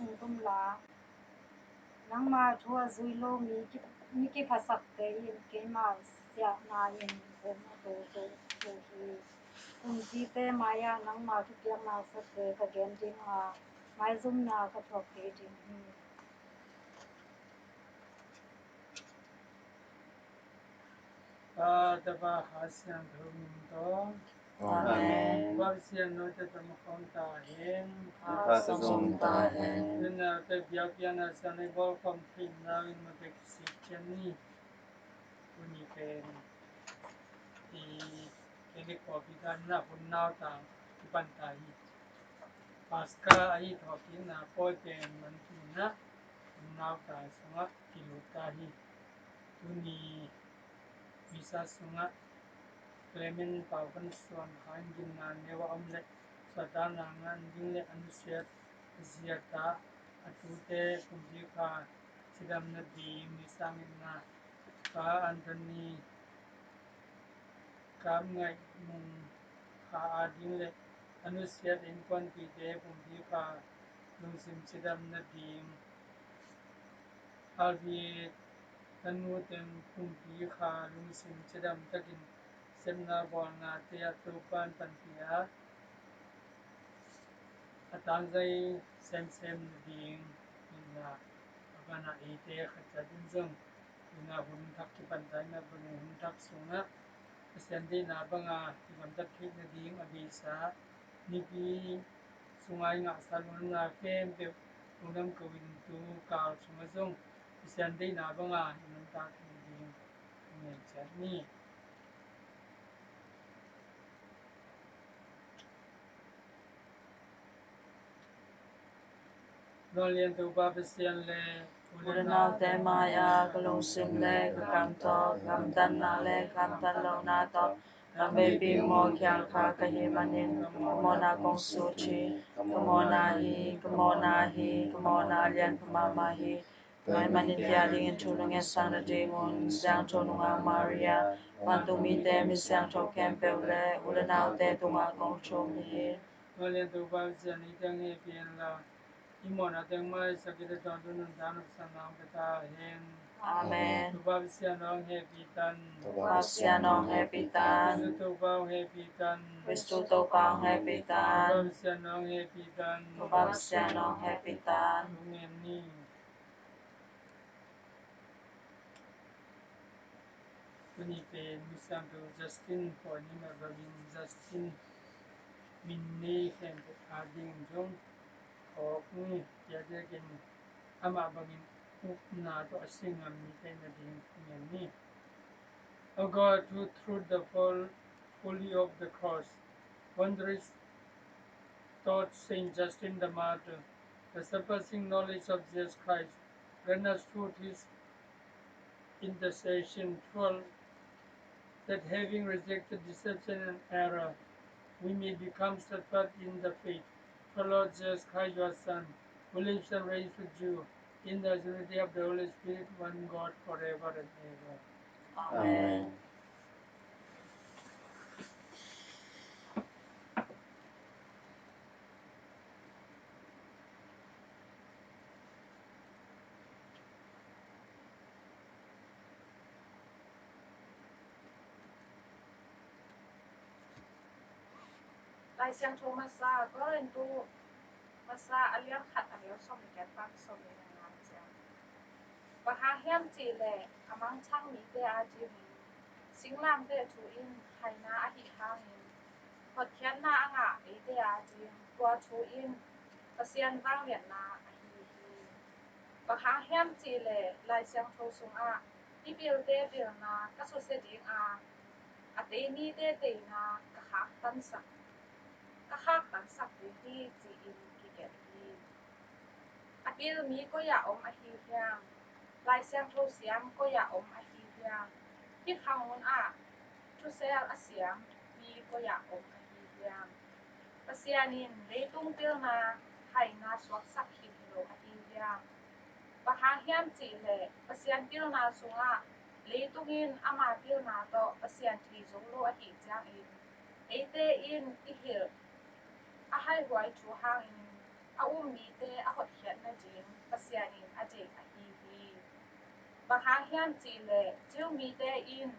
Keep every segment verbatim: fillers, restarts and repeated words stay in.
Kum la, nangma thu a zui lo mi ki, mi kiphatsakte in keima siatna in hong a to to to hi. Kumsite mai-ah nangma thupiakna sakte ka gen ding a, maizumna ka thuak kei ding hi. Pa, Tapa, Kha Siangtho min tawh. Amen. Pa Pasian, note tawh om khawm ta hen. Kha ka zong ta hen. Tuna te biakpiakna san i bawl khawm theihna in mawte kisik cian ni. Tuni pen i kei le kawpi dan na hun nau ta kipan ta hi. Paska ahi thawhkikna pawi pen man tuna hun nau ta sungah kilut ta hi. Tuni misa sungah Clement Pau Kan Suan Khan Gin Na Neu a om le suahtakna ngan ding le a nusiat a ziata a tute kumpi kha cidam nading misa ngetna, Pa Anthony Kap Ngaih Mung Kha a ding le a nusiat innkuanpihte kumpi kha lungsim cidam nading, Alvin tanu teng kumpi kha lungsim cidam takin sepna bawlnate ah Topan panpih a, a tangzai semsem nading ngetna a pan a eite khat ciat in zong tuna hun thak kipan ta in a bangin hun thak sungah Pasian deihna banga i gamtat theih nading a beisa nipi sunga i ngahsa lungdamna khempeuh lungdam ko in tu kal sungah zong Pasian deihna banga i nuntak theih nading i ngen ciat ni. Lawlian Topa Pasian le u le naute mai-ah ka lungsim le ka kam tawh, gamtatna le gamtat lohna tawh, lam veipi maw khial kha ka hih manin ka mawhna kong sut hi. Ka mawhna hi, ka mawhna hi, ka mawhna lian kha mahmah hi. Tua ahih manin bia dingin thu na ngetsak nadingun Siangtho Nungak Maria, vantungmite, mi siangtho khempeuh le u le naute tungah kong thum hi. Lawlian Topa Pasian, eite hong hehpih hen la, i mawhnate hong maisak i le tawntung nuntakna hong pia ta hen. Amen. Topa Pasian, hong hehpih tan. Topa Pasian, hong hehpih tan. Kristu Topa, hong hehpih tan. Kristu Topa, hong hehpih tan. Topa Pasian, hong hehpih tan. Topa Pasian, hong hehpih tan. Hong en ni. Tuni pen Misiangtho Justin pawh ni mah bangin Justin min nei khempeuh a ding zong phawk ni. Tua ciangin amah bangin upna tawh a si ngam mite na ding ngen ni. O God, who through the fol-, folly of the cross, wondrous taught Saint Justin the Martyr the surpassing knowledge of Jesus Christ, grant us through his intercession, through that having rejected deception and error, we may become steadfast in the faith. Through Lord Jesus Christ, your Son, who lives and reigns with you in the unity of the Holy Spirit, one God, forever and ever. Amen. Lai Siangtho masa, Korintu masa a lian khat a neu sawm le giat pan sawm le nga ciang. Bang hang hiam cih leh a mangthang mite adingin singlamteh thu in haina ahih hangin hotkhiatna a ngah eite ading tua thu in Pasian vangliatna ahi hi. Bang hang hiam cih leh Lai Siangtho sungah mipilte pilna ka susia ding a, a tei mite teina ka khaktansak, ka khaktansak ding hi ci-in kigelh hi. A pil mi koi-ah om ahi hiam? Lai Siangtho siam koi-ah om ahi hiam? Hih khanghun ah thusel a siam mi koi-ah om ahi hiam? Pasian in leitung pilna haina suaksak khin lo ahi hiam? Bang hang hiam cih leh Pasian pilna sungah leitung in ama pilna tawh Pasian thei zo lo ahih ciangin eite in i hilh a haihuai thu hangin a um mite a hotkhiatna ding Pasian in a deih ahi hi. Bang hang hiam cih leh Jew mite in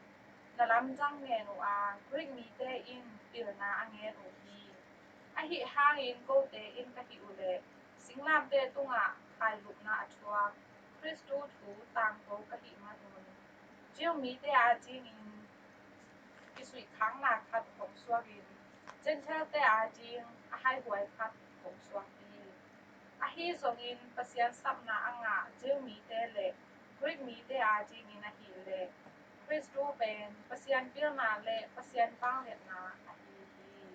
na lamdang ngen uh a, Greek mite in pilna a ngen uh hi. Ahi hangin kote in ka hih uh leh singlamteh tungah khailupna a thuak Khristu thu tangko ka hih manun Jew mite adingin kisuihkhakna khat hong suakin Gentile-te ading a haihuai khat hong suak hi. Ahi zongin Pasian sapna a ngah Jew mite le Greek mite adingin ahih leh Khristu pen Pasian pilna le Pasian vangliatna ahi hi.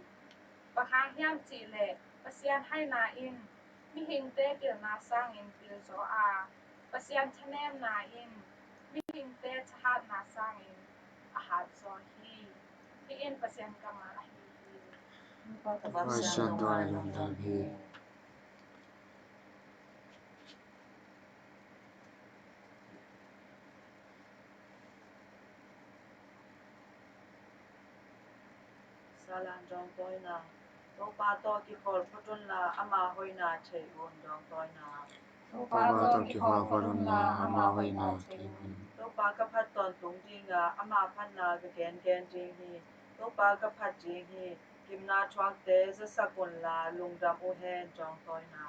Bang hang hiam cih leh Pasian haina in mihingte pilna sangin pilzaw a, Pasian thanemna in mihingte thahatna sangin a hatzaw hi. Hih in Pasian kammal ahi hi. Pasian duai lungdam hi. Salan dawngtawina. Topa tawh kikhawl phot unla ama hoihna thei un dawngtawina. Topa tawh kikhawl phot unla ama hoihna thei un. Topa ka phat tawntung dinga ama phatna ka gengen ding hi. Topa ka phat ding hi. Gimna thuakte zasak unla lungdam uh hen dawngtawina.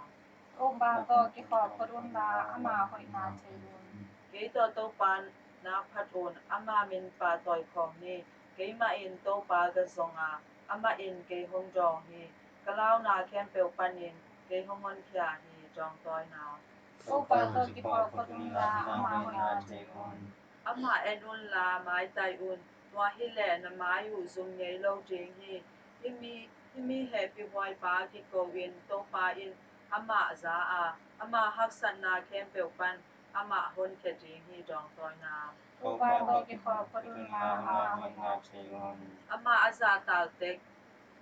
Topa tawh kikhawl phot unla ama hoihna thei un. Kei tawh Topa na phat un, ama min pahtawi khawm ni. Keimah in Topa ka zong a, amah in kei hong dawng hi. Ka launa khempeuh panin kei hong honkhia hi dawngtawina. Topa tawh kikhawl phot unla ama hoihna thei un. Amah en unla maitai un, tua hileh na mai uh zum ngei lo ding hi. Hih mi, hih mi hehpihhuaipa kiko in Topa in amah za a, ama haksatna khempeuh pan amah honkhia ding hi dawngtawina. Topa tawh kikhawl phot unla ama hoihna thei un. Amah a zahtak tek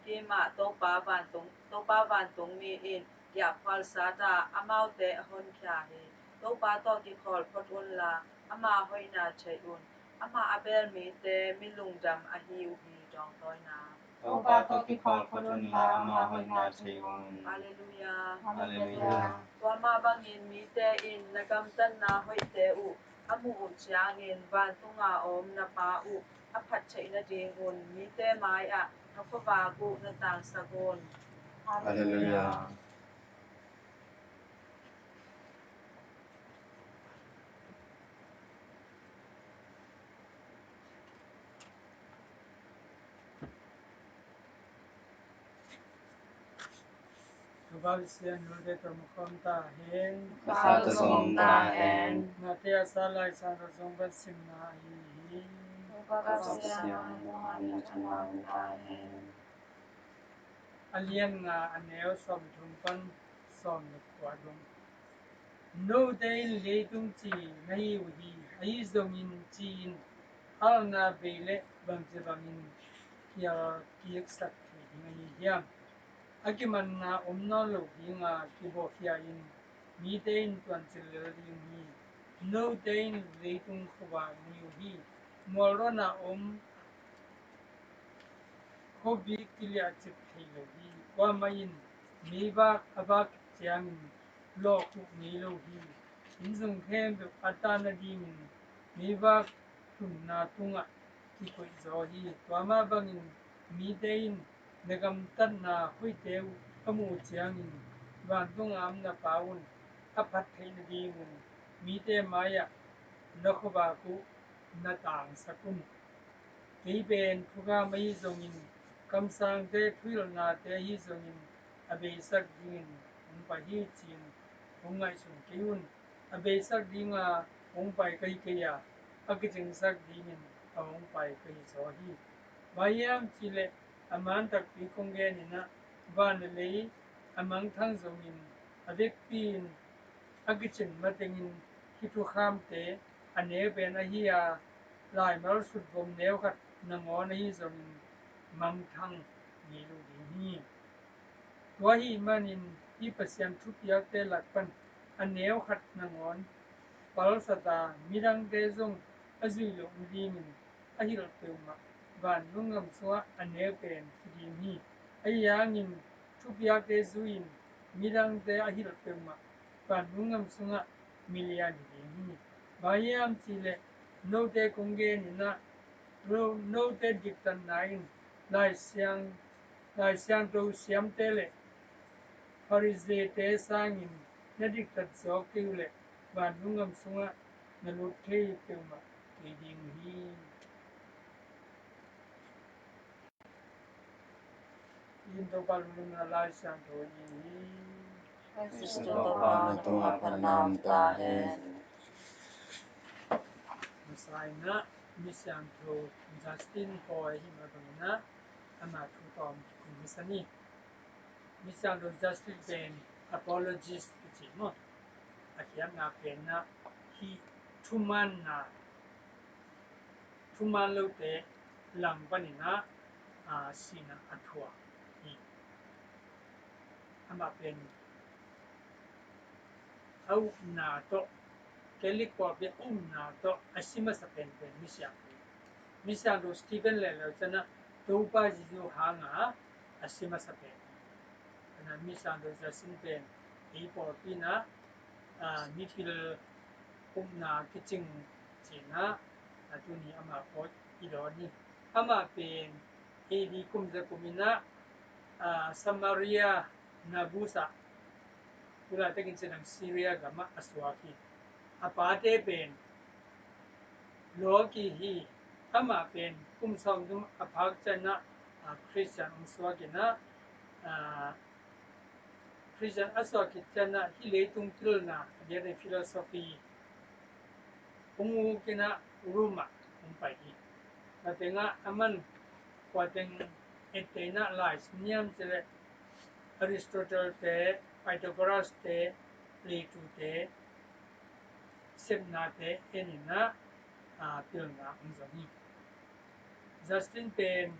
kimah Topa vantung, Topa vantung mi in giahphual sata amaute a honkhia hi. Topa tawh kikhawl phot unla ama hoihna thei un. Amah a bel mite mi lungdam ahi uh hi dawngtawina. Topa tawh kikhawl phot unla ama hoihna thei un. Halleluia. Halleluia. Tua mah bangin mite in na gamtatna hoihte uh a muh uh ciangin vantunga om na Pa uh a phat theih nadingun mite mai-ah na khuavak uh na tangsak un. Halleluia. Topa Pasian, note tawh mukhawm ta hen. Topa tawh mukhawm ta hen. Mate a sa Lai Siangtho sung pan simna ahi hi. Topa Pasian, note tawh mukhawm ta hen. A lian nga, a neu sawm thum pan sawm le kua dong. Note in leitung ci na hi uh hi, ahi zongin ci in halna bei le bangci bangin khial kiksak thei ding ahi hiam? A kimanna om nawn lo dinga kibawhkhia in mite in tuancil lel ding hi. Note in leitung khuavak na hi uh hi, mualrawnah om khuabik kiliahcip thei lo hi. Kuamah in meivak a vak ciangin lawh khuh ngei lo hi. Inn sung khempeuh a tan nadingin meivak thunna tungah kikoihzaw hi. Tua mah bangin mite in na gamtatna hoihte uh a muh uh ciangin vantunga om na Pa un a phat theih nadingun mite mai-ah na khuavak uh na tangsak un. Kei pen thukham ahi zongin, kamsangte thuhilhnate ahi zongin a beisak dingin hong pai hi ci-in hong ngaihsun kei un. A beisak dinga hong pai ka hi kei a, a kicingsak dingin a hong pai ka hi zaw hi. Bang hiam cihleh a man takpi kong gen in ah, van le lei a mangthang zongin a vekpi in a kicin matengin hih thukhamte a neu pen ahi a, laimal sutvom neu khat nangawn ahi zongin mangthang ngei lo ding hi. Tua ahih manin hih Pasian thupiakte lak pan a neu khat nangawn palsat a, midangte zong a zuih loh nadingin a hilh peuhmah vantung gam sungah a neu pen hi ding hi. Ahi hangin thupiakte zui-in Midangte a hilh peuhmah vantung gam sungah milian hi ding hi. Bang hiam cihleh note kong gen in ah, no-, note diktatna in Lai Siang, Lai Siangtho siamte le Pharisee-te sangin na diktat zawk kei uh leh vantung gam sungah na lut thei peuhmah kei ding uh hi. Inn Topa lunglutna Lai Siangtho in hi. Khristu Topa na tungah phatna om ta hen. Masa in ah, mi siangtho Justin Pawi hi mah bangin ah, ama thu tawm kikum masa ni. Mi siangtho Justin pen apologist kici maw. A khiatna pen ah hih thumanna, thuman lote lang panin ah, a, sihna a thuak hi. Amah pen a upna tawh, Catholic pawlpi a upna tawh a si masa penpen mi siangtho. Mi siangtho Stephen le lo ciangin ah Topa Jesu hanga a si masa pen. Tua in ah mi siangtho Justin pen ei pawlpi in ah, a, mipil upna kicing ci-in ah, a, tuni ama pawh i dawn hi. Amah pen A D kum za kum in ah, a, Samaria Nablus ah, tu laitakin ci-in ah Syria gamah a suak hi. A pate pen Loki hi. Amah pen kum sawmthum a phak ciangin ah, a, Christian hong suak in ah, a, Christian a suak khit ciangin ah hih leitung pilna, a diakdiak philosophy hong uk in ah Rome ah hong pai hi. Tua teng ah aman kua teng etteh in ah lai sim hiam cih leh Aristotle te, Pythagoras te, Plato te sepnate en in ah, a, pilna hong zong hi. Justin pen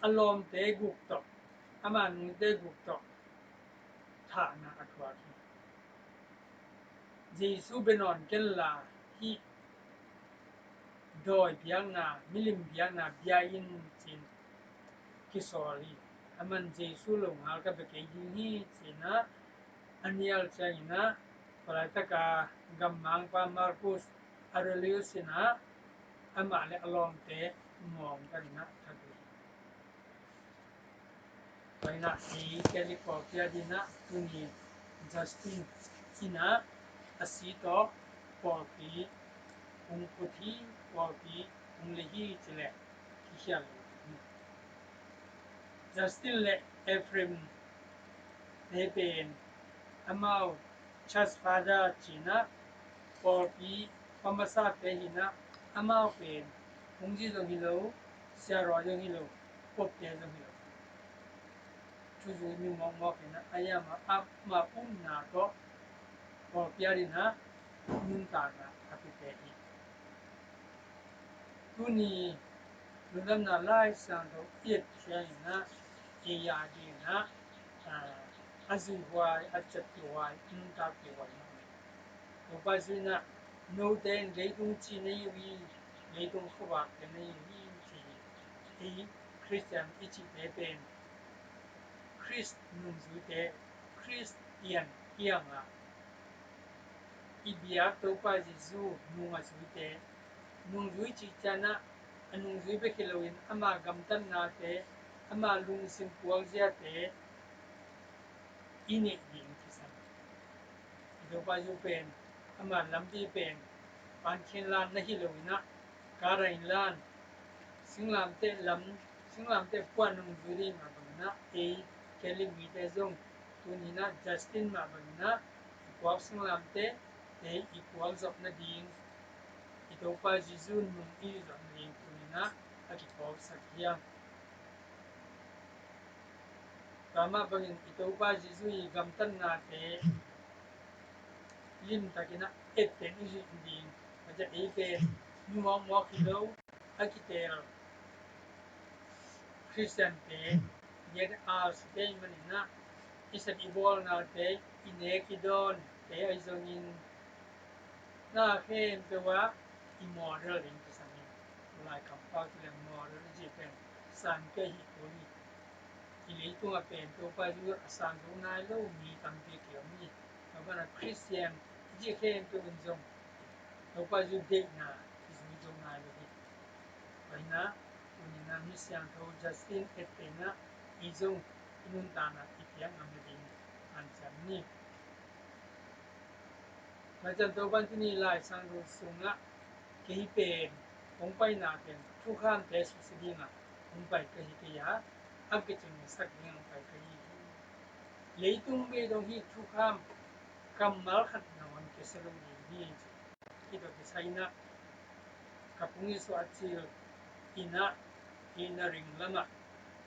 a lawmte guk tawh, ama nungte guk tawh thahna a thuak hi. Jesu bia nawn kenla hih dawi biakna, milim biakna bia in ci-in kisawl hi. Aman Jesu lo ngal ka bia kei ding hi ci-in ah a nial ciangin ah, tua laitaka gammangpa Marcus Aurelius in ah amah le a lawmte mawng tanin ah that uh hi. Tua in ah ei Catholic pawlpi adingin ah tuni Justin in ah a si tawh pawlpi hong put hi, pawlpi hong lei hi ci leh kikhial lo ding hi. Justin le Ephraim te pen amau church father ci-in ah pawlpi pa masate hi in ah, amau pen kungzi zong hi lo, siaruai zong hi lo, popte zong hi lo. Thuzui mi mawkmawk hi in ah, a hiam ah amah upna tawh pawlpi adingin ah nuntakna a kipia hi. Tuni lungdamna Lai Siangtho i et ciangin ah, ei adingin ah, a, a zuihhuai, a ciaptehhuai, a nuntakpihhuai mah hi. Topa Jesu in ah note in leitung ci na hi uh hi, leitung khuavakte na hi uh hi ci hi. Ei Khristian i cihte pen Khrist nungzuite, Khristian hi a, i biak Topa Jesu nung a zuite, nungzui cih ciangin ah a nungzui bek hi loin ama gamtatnate, ama lungsim puakziate i neih ding kisam. I Topa Jesu pen ama lampi pen pankhin lan na hi loin ah, kara in lan, singlamteh lam, singlamteh puan nungzui ding mah bangin ah, ei Catholic mite zong tuni in ah Justin mah bangin ah i puak singlamteh te i puak zawh nading, i Topa Jesu nung i zuih zawh nading tuni in ah a kiphawksak hi hang. Tua mah bangin i Topa Jesu i gamtatnate limtakin ah etten i zuih ding. Tua ciang ei pen mi mawkmawk hi lo, a kiteel Khristiante, i diakdiak a site i hih manin ah i sep i bawlnate, i nek i dawnte ahi zongin na khempeuh ah i model ding kisam hi. I Lai kampau ci leng model ci pen san kei hi kul hi. I leitungah pen Topa Jesu a san zo nai lo mi tampi ki om hi. Tua banah Khristian i cih khempeuh in zong Topa Jesu deihna i zui zo nai lo hi. Tua hi a, tuni in a Misiangtho Justin ettehna i zong i nuntakna i piak ngam nading hanciam ni. Tua ciang Topa'n tuni Lai Siangtho sungah kei pen hong paina pen thukhamte susia dingah hong pai ka hi kei a, a kicingsak dingah hong pai ka hi hi. Leitung bei dong hih thukham kammal khat nangawn kisia lo ding hi, ci. Hih tawh kisai in a, ka phung i suah cil in a, hih na ring lamah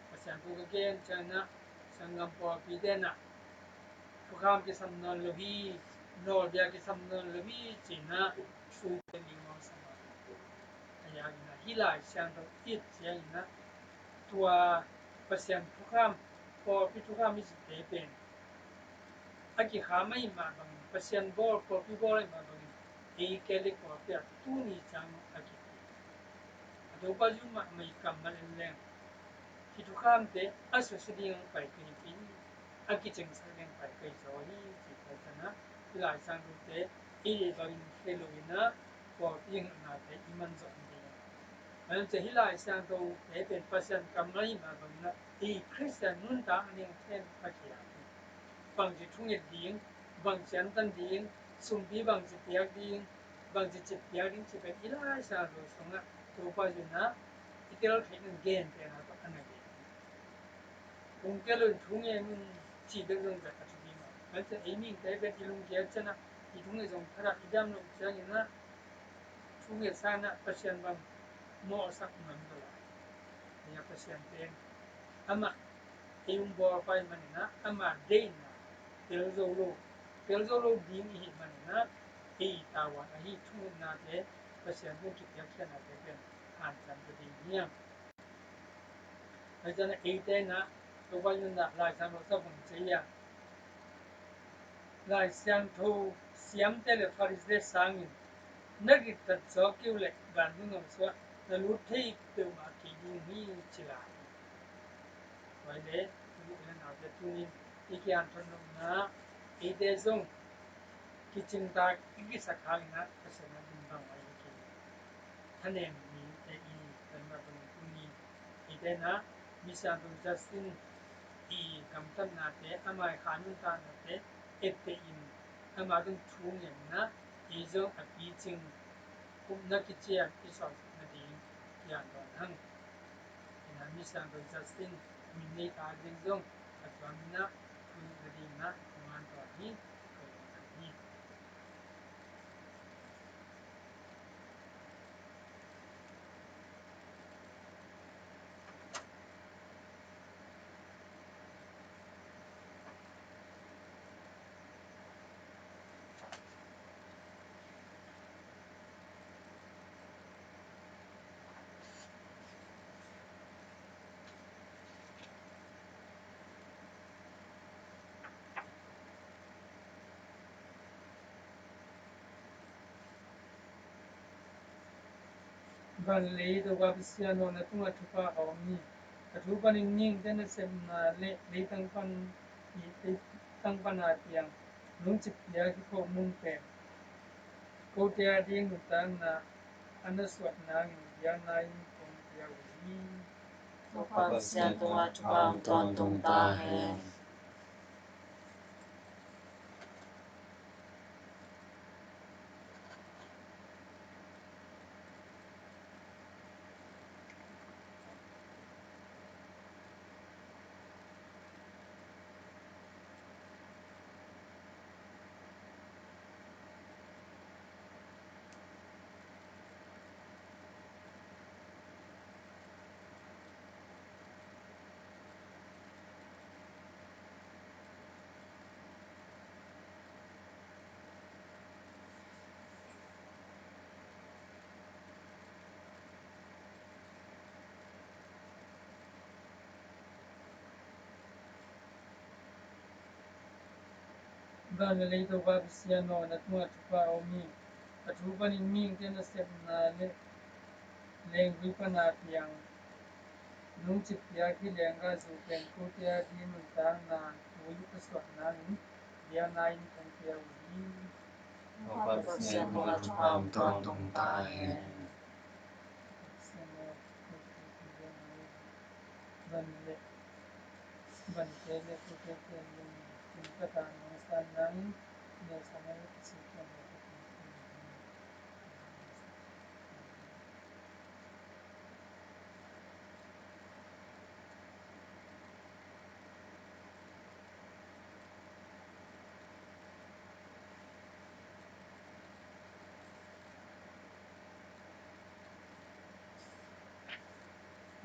Pasian thu ka gen ciangin a, sanggam pawlpite in a, thukham kisam nawn lo hi, nawlbia kisam nawn lo hi, ci-in a, sui pen ding mawk sa mah. A ya in a, hih Lai Siangtho i et ciangin a, tua Pasian thukham, pawlpi thukham i cihte pen a kikham ahih mah bangin, Pasian bawl, pawlpi bawl ahih mah bangin, ei Catholic pawlpi ah tuni ciang a kipia. A Topa Jesu mahmah i kammal en leng, hih thukhamte a susia dingah hong pai ka hi kei hi, a kicingsak dingah hong pai ka hi zaw hi, ci. Tua ciang a, hih Lai Siangthote i deih bangin khia lo in a, pawlpi hilhnate i man zawh ding. Ahi zongin hih Lai Siangthote pen Pasian kammal ahih mah bangin a, i Khristian nuntak ding pen a kiam hi. Bangci thunget ding, bangci antan ding, sumpi bangci piak ding, bangci cip piak ding cih pen i Lai Siangtho sungah Topa Jesu in a i tel theih nading gentehna tawh a na gen hi. Kong kia lo in thu ngen un cih bek zong zat a thupi mah. Ahi zongin ei mihingte pen i lungkia ciangin a, i thu ngen zong phat a, i dam loh ciangin a, thu ngen sang in a Pasian bang mawhsak nuam zaw lai. Ahi a, Pasian pen amah ei hong bawl pa ahih manin a, ama deihna tel zo lo, tel zo lo ding i hih manin a, ei tavuan ahi thungetnate, Pasian thu kipiakkhiatnate pen hanciam ta ding hi hang. Ahi zongin a, eite in a Topa Jesu in a Lai Siangtho sung bang ci hiam? Lai Siangtho siamte le Pharisee-te sangin na diktat zawk kei uh leh vantung gam sungah na lut thei peuhmah kei ding hi, ci lai hi. Tua hi leh, u le naute, tuni in i kihanthawn nopna, eite zong kicingtak i kisak hangin a, Pasian a ding bang mah hi kei. Thanem mite i hi mah bangin tuni eite in a Misiangtho Justin i gamtatnate, ama i kha nuntaknate etteh in, ama tungah thu ngen in a, ei zong a picing upna kician i suahsak nading kihanthawn hang. Ina Misiangtho Justin min neita ading zong a tuam in a, thu ngen nading in a hong hanthawn hi. Ka lungdam hi. Vanlei Topa Pasian aw, na tungah thupha a om hi. A thu panin mihingte nasepna le leitang pan, leitang pan a kiang lungcip piak hi ko mun pen kote ading nuntakna a na suah nangin biakna in kong pia uh hi. Topa Pasian tungah thupha om tawntung ta hen. Van le lei Topa Pasian aw, na tungah thupha a om hi. A thu panin mihingte nasepna le lengvui pana piang nungcip piak hi lengga zu pen kote a ding nuntakna tui ka suah nangin biakna in thong pia uh hi. Topa Pasian bungah thupha om tawntung ta hen. Van le van te le kote te lungkim taka nong san nangin ne sanai ka si kiang le ka kum kum.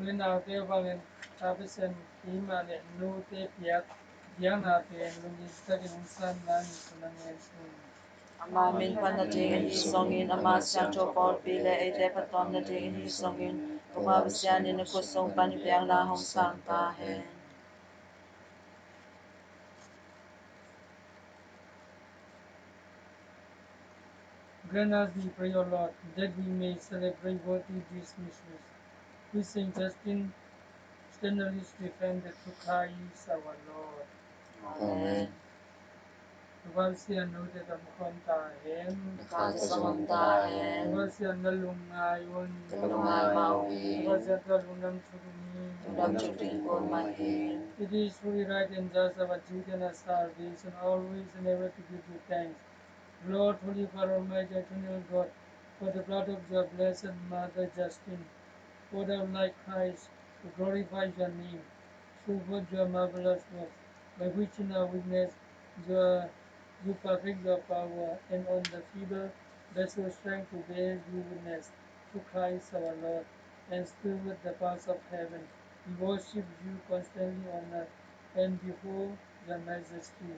Ui naute bangin ta Pasian keima le nute piak biakna pen lungkim takin hong san nangin ka na ngen sung. Ama min phat nadingin hi zongin ama siangtho pawlpi le eite phattuam nadingin hi zongin Topa Pasian in a khut sung pan biakna hong sang ta hen. Grant us, we pray, O Lord, that we may celebrate worthy these mysteries, which Saint Justin sternly defended, through Christ our Lord. Amen. Topa Pasian note tawh hong om ta hen. Topa Pasian na lungngai un. Topa Pasian tawh lungdam thuk ni. It is truly right and just, our duty and our salvation, always and ever to give you thanks, Lord, Holy Father, Almighty, eternal God, for the blood of your blessed Mother Justine, poured out like Christ, to glorify your name. Through what your marvelous works, by which in our weakness you are, you perfect your power, and on the feeble bestow strength to bear you witness. Through Christ our Lord, and steward the powers of heaven, we worship you constantly on earth, and behold your majesty,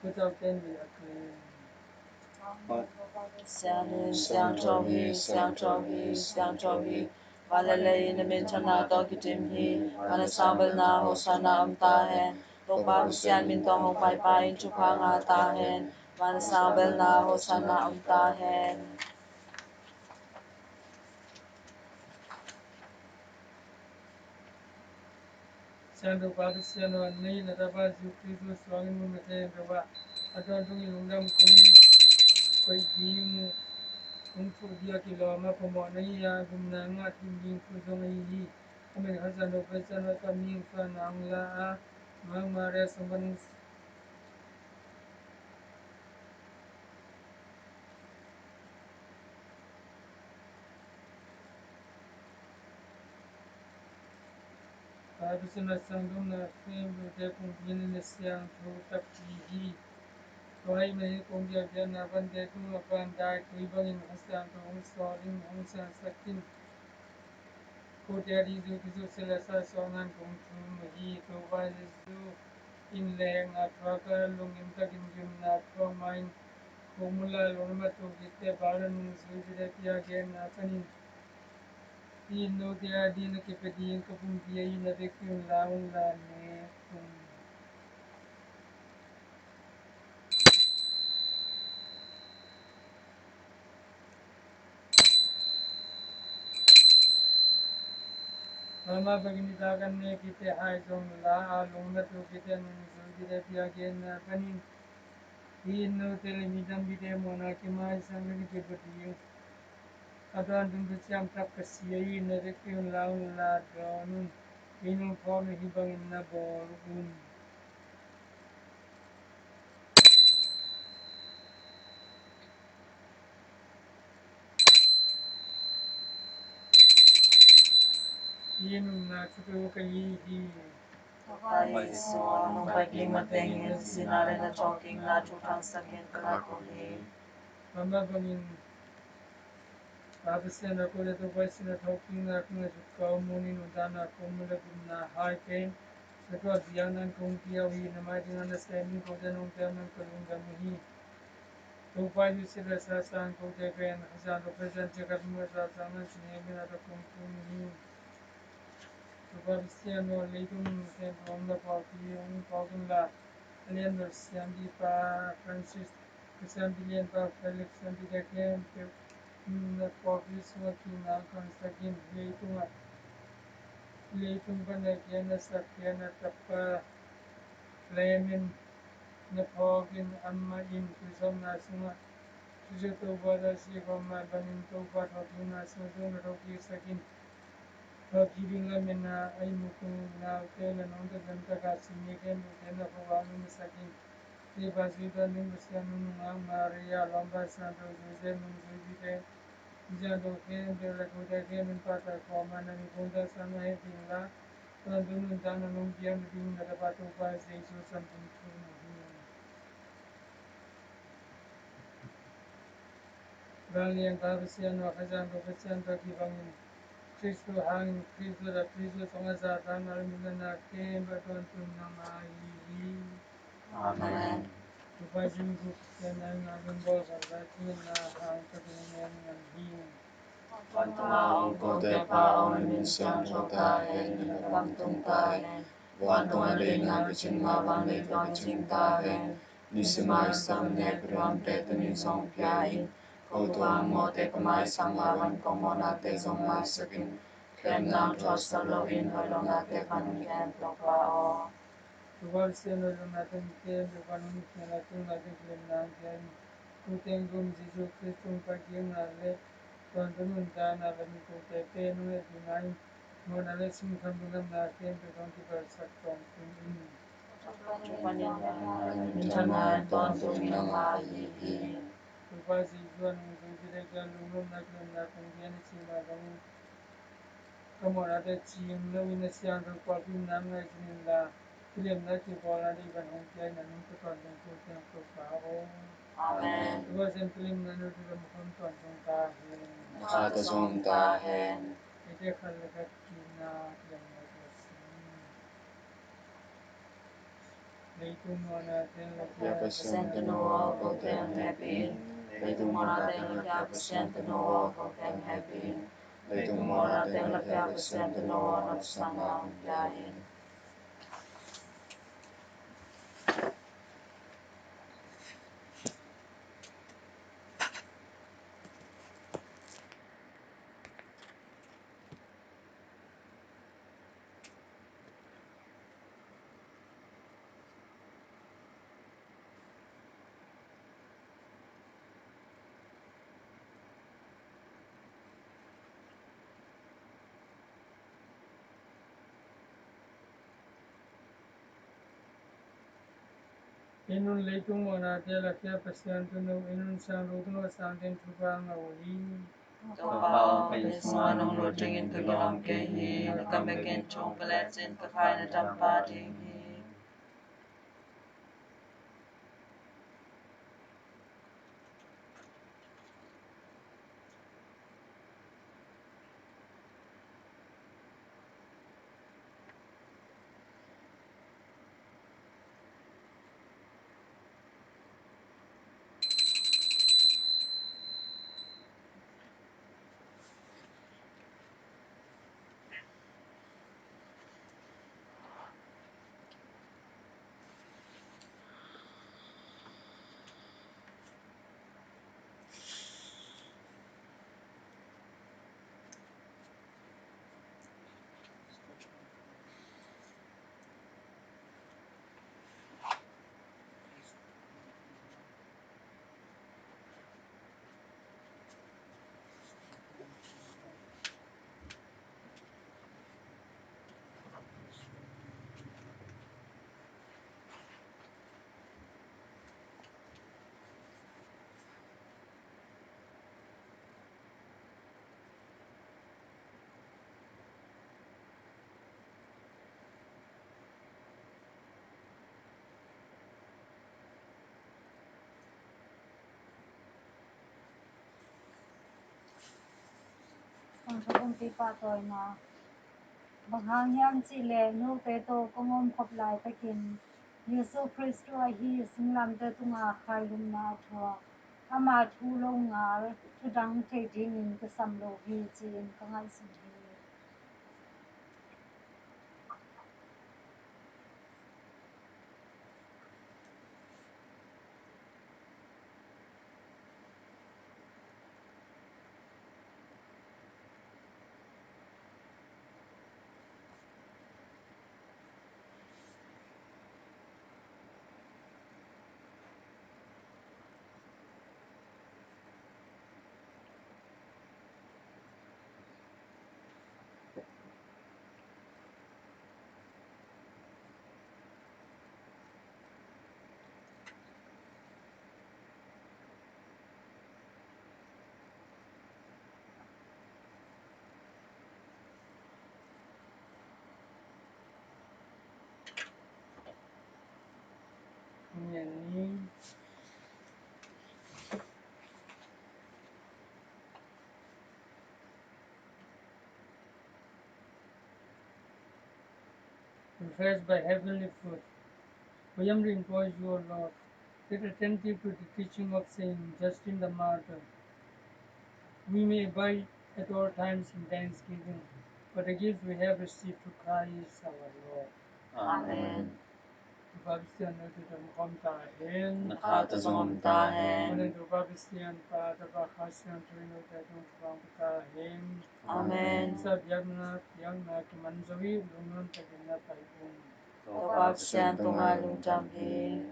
without end we acclaim. Siangtho hi, siangtho hi, siangtho hi. Van le lei in na minthanna tawh kidim hi. Van a sangbelna Hosanna om ta hen. Topa Pasian min tawh hong paipa in thupha ngah ta hen. Van a sangbelna Hosanna om ta hen. Siangtho Pa Pasian aw, na it na Tapa Jesu Khrist suangin mun na thei in tua a tawntung in lungdam kong koih ding uh, kong thuh ding a kilawm a phamawh na hi a, gupna ngah ding thu zong ahi hi. A min Kha Siangtho Pasian aw, ka min suan nang la a, Mang Maria sung pan Bible na sang dum na film te kung bian na siang thu tak hi hi. Tua hi mai kung bian bian na van te tung a van dai tui bangin hong siang thu hong saw ding hong siang sak in. Kote a ding zu kizu sila sa suang nan kong thum hi. Topa Jesu in leng a thuak a lungkim takin gimna thuak ma in, kong mula lungdam a tuk kitte bal a nungzui dide pia genna panin, hih note a ding a kipia ding ka pumpi a in a vekpi un la un la ne kum. Mama bangin i ta kan ne kite hai zong la a lungdam a tuk kite nungzui dide pia genna panin, hih note le mi tampi te mawhna kimai sang le kipia ding. A tawntung Pasian tak ka si a, in na vekpi un la un la dawn un. Kei nong phawk na hih bangin na bawl un. Hih nunna thutu ka hi hi. Topa Jesu aw, nong pai kik matengin sihna le na thawhkikna thu thangsak in ka lak uh hi. Mama bangin Pa Pasian a ko le Topa Jesu na thawhkikna kung a zuk ka munin, nuntakna kung mu le gupna hai pen na tuah biakna kong pia uh hi. Na mai dingin na sem ding kote nong piak man ka lungdam uh hi. Topa Jesu le sa sang kote pen Kha Siangtho Pasian cia ka lungdam sa sang nan sin he min a ta kong tung hi. Topa Pasian aw, leitung khempeuh omna pawlpi hong phawk inla, a lian bel siampipa Francis, ka siampi lianpa Felix, siampite khempeuh na pawlpi sungah kihna khangsak in. Leitungah, leitung pan a kiang na sak, kiang na tapa Clement na phawk in. Amah in thusawpna sungah Khristo Topa tawh sik khawm mah bangin Topa thawhkikna sungah zong na thawhkiksak in. Thawhkik ding lametna a ihmut uh naute, na nungta gamtak a simi khempeuhte na khuavak nungsak in. Leipa Jesuh tawntung Pasian nunung Maria, lawmpa Santo Joseph, nungzuipite, misiangtho khempeuh le kote khempeuh in pahtawi khawm a, na mipum taksang na heh ding la, tawntung nuntakna nong piak nading na tapa Topa Jesuh santin thum uh hi. Vanglian Pa Pasian aw, Kha Siangtho Pasian tawh kibangin, Khristo hangin, Khristo tawh, Khristo tawh a zahtakna le minthana khempeuh a tawntun nangmah ahi hi. Amen. Topa Jesuh Khristo na ngak in bawlkholh la, thungetna hang ka tungin ngam hi. Vantung a om kote Pa aw, na min siangtho ta hen, na gam tung ta hen. Vantung a deihna kicing mah bang leitung ah kicing ta hen. Nisim a i sawlna nep i duante tuni zong pia in. Ko tuang mawhte ka maisak mah bangin ko mawhnate zong maisak in. Khemna hong thuaksak loin hoih lo nate pan hong kem Topa aw. Topa Pasian, hoih lo nate hong kem, Topa nong hihna tungah kilemna hong pia in. Ko teng gum Jesuh Khristo hong pai kikna le tawntung nuntakna bangin kote pen hong heh ding a, mawhna le singkhan lungdamna khempeuh hong kipelsak tawntung in. Minthana tawntung nangmah ahi hi. Topa Jesuh a nungzuipite kiang lungnopna kilemna kong gen a cih mah bangin ka mawhnate cing loin a siangtho pawlpi nang ngaihsun inla, kilemna kibawlna deih bang hong pia in. A nungta tawntung ko teng Topa aw. Amen. Topa Pasian, kilemna nute gam khawm tawntung ta hen. Na kha tawh zong om ta hen. Eite khat le khat kikna kilemna kilemna. Leitung muanna teng lakhia Pasian tanu aw, kote hong hehpih in. Leitung muanna teng lakhia Pasian tanu aw, kote hong hehpih in. Leitung muanna teng lakhia Pasian tanu aw, na thusapna hong pia in. En un, leitung muanna teng lakhia Pasian tanu, en un, siangtho tungah sangte'n thupha ngah uh hi. Topa aw, ka inn sungah nong lut dingin ka kilawm kei hi. Na kam bekin thu hong pia lecin ka kha in a dam pah ding hi. Kong thupumpi pahtawina. Bang hang hiam cih leh note tawh kong om khop laitakin Jesu Khrist ahi singlamteh tungah khailumna a thuak, ama thu lo ngal, thu dang thei dingin ka sam lo hi, ci-in ka ngaihsun hi. Amen. Refreshed by heavenly food, we humbly implore you, O Lord, that attentive to the teaching of Saint Justin the Martyr, we may abide at all times in thanksgiving for the gifts we have received through Christ our Lord. Amen. Topa Pasian, na tawh om ta hen. Na kha tawh zong om ta hen. Amen. Topa Pasian, Pa, Tapa, Kha Siangtho in hong tung vang ta hen. Amen. Sa biakna, biakna kiman zo hi, lungnuam takin na pai un. Topa Pasian tungah lungdam hi.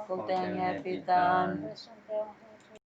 Ko teng happy tan.